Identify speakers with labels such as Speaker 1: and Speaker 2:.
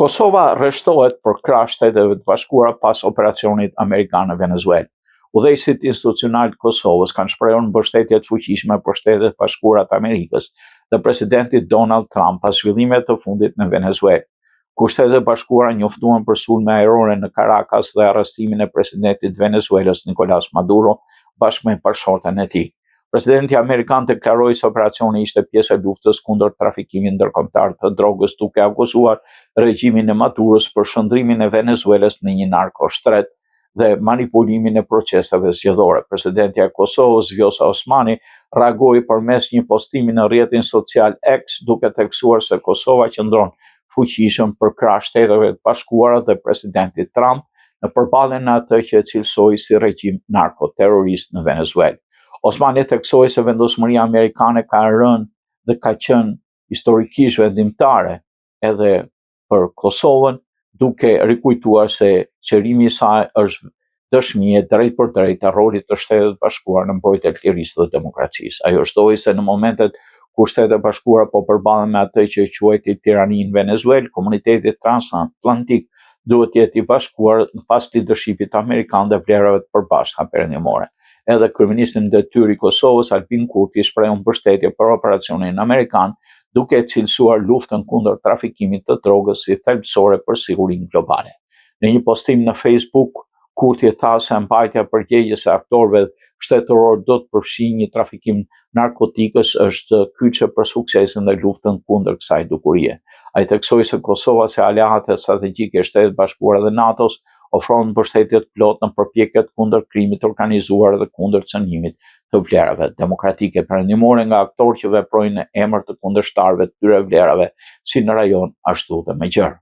Speaker 1: Kosova rreshtohet përkrah Shteteve të Bashkuara pas operacionit amerikan në Venezuelë. Udhëheqësit institucionalë të Kosovës kanë shprehur mbështetje të fuqishme për Shtetet e Bashkuara të Amerikës dhe presidentit Donald Trump pas zhvillimeve të fundit në Venezuelë, ku Shtetet e Bashkuara njoftuan për sulme ajrore në Caracas dhe arrestimin e presidentit të Venezuelës Nicolas Maduro bashkë me bashkëshorten e tij. Presidenti amerikan deklaroi se operacioni ishte pjesë e luftës kundër trafikimit ndërkombëtar të drogës, duke akuzuar regjimin e Maduros për shndërrimin e Venezuelës në një narkoshtet dhe manipulimin e proceseve zgjedhore. Presidentja e Kosovës, Vjosa Osmani, reagoi përmes një postimi në rrjetin social X, duke theksuar se Kosova qëndron fuqishëm përkrah Shteteve të Bashkuara dhe presidentit Trump në përballjen me atë që e cilësoi si regjim narkoterrorist në Venezuelë. Osmani theksoi se vendosmëria amerikane ka rënë dhe ka qenë historikisht vendimtare edhe për Kosovën, duke rikujtuar se çlirimi i saj është dëshmi e drejtpërdrejtë e rolit të Shteteve të Bashkuara në mbrojtje të lirisë dhe demokracisë. Ajo shtoi se në momentet kur Shtetet e Bashkuara po përballen me atë që e quajti tirani në Venezuelë, komuniteti transatlantik duhet të jetë i bashkuar pas lidershipit amerikan dhe vlerave të përbashkëta perëndimore. Edhe kryeministri në detyrë i Kosovës, Albin Kurti, shprehu mbështetje për operacionin amerikan, duke e cilësuar luftën kundër trafikimit të drogës si thelbësore për sigurinë globale. Në një postim në Facebook, Kurti tha se mbajtja përgjegjës e aktorëve shtetërorë do të përfshijë një trafikim narkotikësh është kyçe për suksesin dhe luftën kundër kësaj dukurie. Ai theksoi se Kosova si aleate strategjike e Shteteve të Bashkuara dhe NATO-s ofron mbështetje të plotë në përpjekjet kundër krimit të organizuar dhe kundër cënimit të vlerave demokratike perëndimore nga aktorë që veprojnë në emër të kundërshtarëve të këtyre vlerave si në rajon ashtu dhe më gjerë.